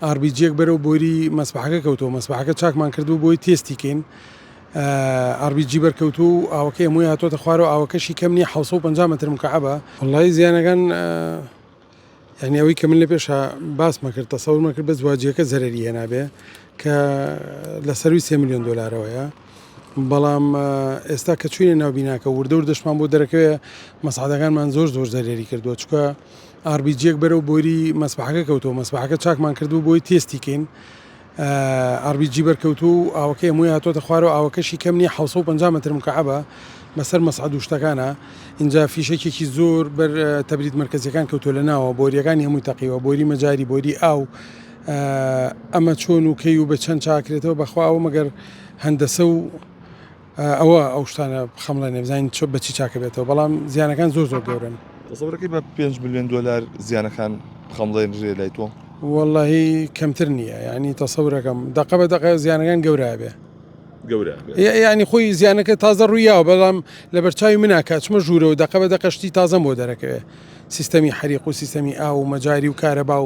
ئاڕبیجیەک بەرەو بۆری مەسبەحەکە کەوتەوە مەسبەحەکە چاکمان کردبوو بۆی تێستی کەین ئاڕبیجی بەرکەوتوو و ئاوەکەی هەمووی هاتۆتە خوارەوە ئاوەکەشی کەم نییە 750 مەتر مکعبە. وەڵایی زیانەکان یانی ئەوەی کە من لە پێشا باسمە کرد تەسەورمە کرد بەس واجیەکە زەرەری هێنابێ کە لە سەروی سێ ملیۆن دۆلارەوەیە بەڵام ئێستا کە چوینە ناو بیناکە وردە وردەشمان بۆ دەرەکەوێ مەسعدەکانمان زۆر زۆر زەرەری کردووە چکە ئاربیجیەک بەرەو بۆری مەسبحەکە کەوتەوە مەسبحەکە چاکمان کردبوو بۆی تێستی کەین ئاربیجی بەرکەوتوو و ئاوەکەی هەمووی هاتۆتە خوارەوە ئاوەکەشی کەم نییە 750 مەتر مکعبە بەسەر مەسعەد و شتەکانە ئینجا فیشەکێکی زۆر بەر تەبرید مەرکەزیەکان کەوتووە لە ناوە بۆریەکانی هەمووی تەقیوە بۆری مەجاری بۆری ئاو ئەمە چۆن و کەی و بە چەند چاکرێتەوە بەخوا ئەوە مەگەر هەندەسە و ئەوە ئەو شتانە بخەمڵێنێ بزانین چۆ بەچی چاکە بێتەوە بەڵام زیانەکان زۆر زۆر گەورەن. تەسەورەکەی بە پێنج ملیۆن دۆلار زیانەکان بخەمڵێنرێ لای تۆ؟ وەڵاهی کەمتر نییە یانی تەسەورەکەم دەقە بە دەقە زیانەکان گەورە ئەبێ. گەورە ئەبێ. یانی خۆی زیانەکە تازە ڕوویاوە بەڵام لەبەرچاوی منا کە ئەچمە ژوورەوە دەقە بە دەقە شتی تازەم بۆ دەرەکەوێ سیستەمی حەریق و سیستەمی ئاو و مەجاری و کارەبا و.